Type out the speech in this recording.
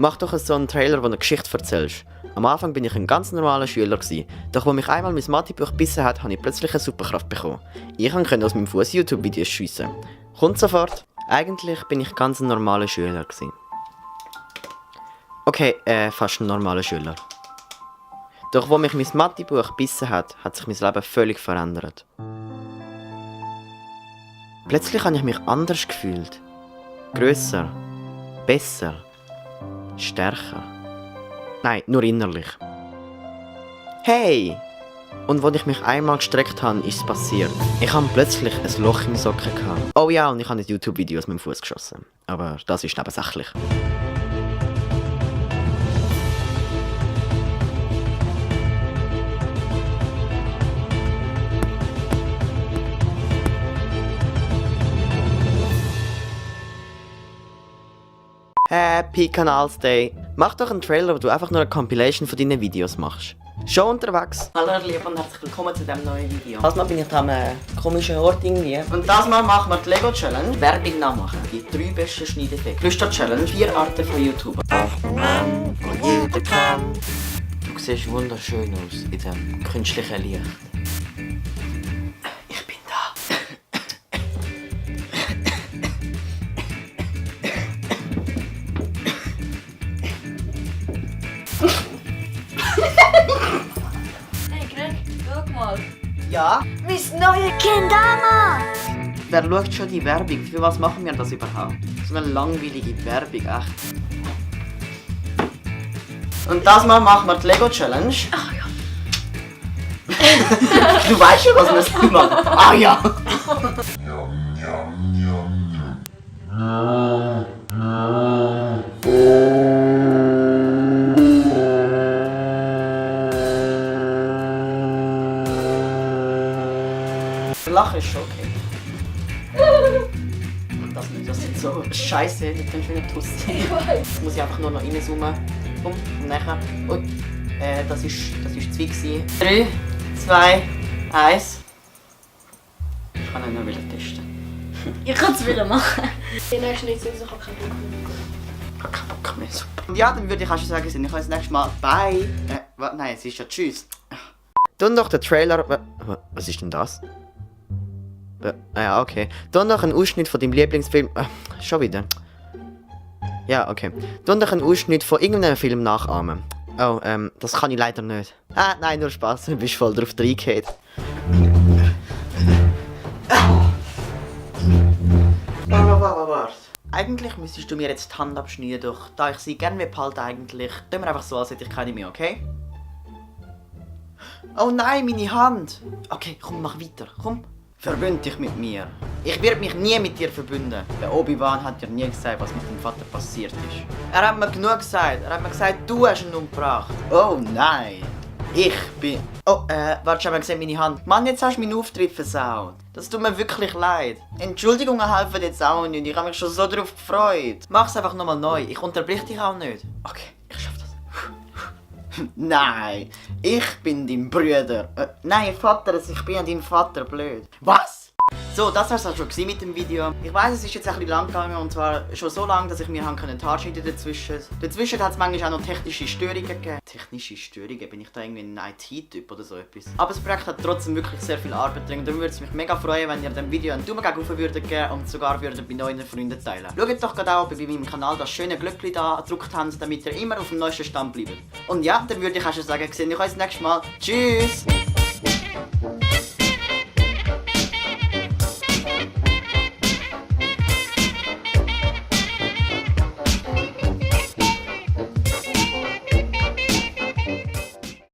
Mach doch so einen Trailer, wo du eine Geschichte erzählst. Am Anfang bin ich ein ganz normaler Schüler gewesen, doch als mich einmal mein Mathebuch gebissen hat, habe ich plötzlich eine Superkraft bekommen. Ich konnte aus meinem Fuß YouTube-Videos schiessen. Kommt sofort. Eigentlich bin ich ganz ein normaler Schüler gewesen. Okay, fast ein normaler Schüler. Doch als mich mein Mathebuch gebissen hat, hat sich mein Leben völlig verändert. Plötzlich habe ich mich anders gefühlt. Grösser, besser, stärker. Nein, nur innerlich. Hey! Und als ich mich einmal gestreckt habe, ist es passiert. Ich hatte plötzlich ein Loch im Socken. Oh ja, und ich habe ein YouTube-Video aus meinem Fuß geschossen. Aber das ist nebensächlich. Happy Kanalsday! Mach doch einen Trailer, wo du einfach nur eine Compilation von deinen Videos machst. Schon unterwegs! Hallo ihr Lieben und herzlich willkommen zu diesem neuen Video. Das Mal bin ich an einem komischen Ort irgendwie. Und das Mal machen wir die Lego Challenge. Werbung nachmachen. Die 3 besten Schneideffekte. Flüster Challenge. 4 Arten von YouTuber. Mann, wo jeder kann. Du siehst wunderschön aus in diesem künstlichen Licht. Ich bin da. Hey Greg, schau mal. Ja? Mein neues Kendama! Wer schaut schon die Werbung? Für was machen wir das überhaupt? So eine langweilige Werbung, echt. Und das Mal machen wir die Lego Challenge. Ach ja. Du weißt schon, was wir machen. Ah ja! Lachen ist schon okay. Das sieht so scheiße mit dem schönen Tuss. Jetzt muss ich einfach nur noch reinzoomen. Und nachher. Ui. Das ist zu viel. 3, 2, 1. Ich kann ihn nur wieder testen. Ich kann es wieder machen. Die nächste nicht, ich habe keinen Bock mehr. Ich habe keinen Bock mehr. Super. Und ja, dann würde ich auch schon sagen, ich kann das nächste Mal Bye. Nein, es ist ja Tschüss. Dann doch den Trailer. Was ist denn das? Ja, okay. Dann noch einen Ausschnitt von deinem Lieblingsfilm. Schon wieder. Ja, okay. Dann noch einen Ausschnitt von irgendeinem Film nachahmen. Oh, das kann ich leider nicht. Ah, nein, nur Spaß. Du bist voll drauf reingehauen. Warte. Eigentlich müsstest du mir jetzt die Hand abschneiden, doch da ich sie gerne behalte eigentlich, tun wir einfach so, als hätte ich keine mehr, okay? Oh nein, meine Hand! Okay, komm, mach weiter, komm. Verbünd dich mit mir. Ich werde mich nie mit dir verbünden. Der Obi-Wan hat dir nie gesagt, was mit deinem Vater passiert ist. Er hat mir genug gesagt. Er hat mir gesagt, du hast ihn umgebracht. Oh nein. Ich bin... Oh, warte, ich habe gesehen, meine Hand. Mann, jetzt hast du meinen Auftritt versaut. Das tut mir wirklich leid. Entschuldigungen helfen jetzt auch nicht. Ich habe mich schon so darauf gefreut. Mach's einfach nochmal neu. Ich unterbrich dich auch nicht. Okay, ich schaff das. Nein, ich bin dein Bruder. Nein, Vater, ich bin ja dein Vater, blöd. Was? So, das war es auch schon mit dem Video. Ich weiss, es ist jetzt ein bisschen lang gegangen und zwar schon so lang, dass ich mir die Haare schneiden dazwischen. Dazwischen hat es manchmal auch noch technische Störungen gegeben. Technische Störungen? Bin ich da irgendwie ein IT-Typ oder so etwas? Aber das Projekt hat trotzdem wirklich sehr viel Arbeit drin. Darum würde es mich mega freuen, wenn ihr dem Video einen Daumen gegen rauf würdet geben und sogar würdet bei neuen Freunden teilen. Schaut doch gerade auch bei meinem Kanal das schöne Glöckchen da gedruckt habt, damit ihr immer auf dem neuesten Stand bleibt. Und ja, dann würde ich auch schon sagen, sehen wir uns nächstes Mal. Tschüss!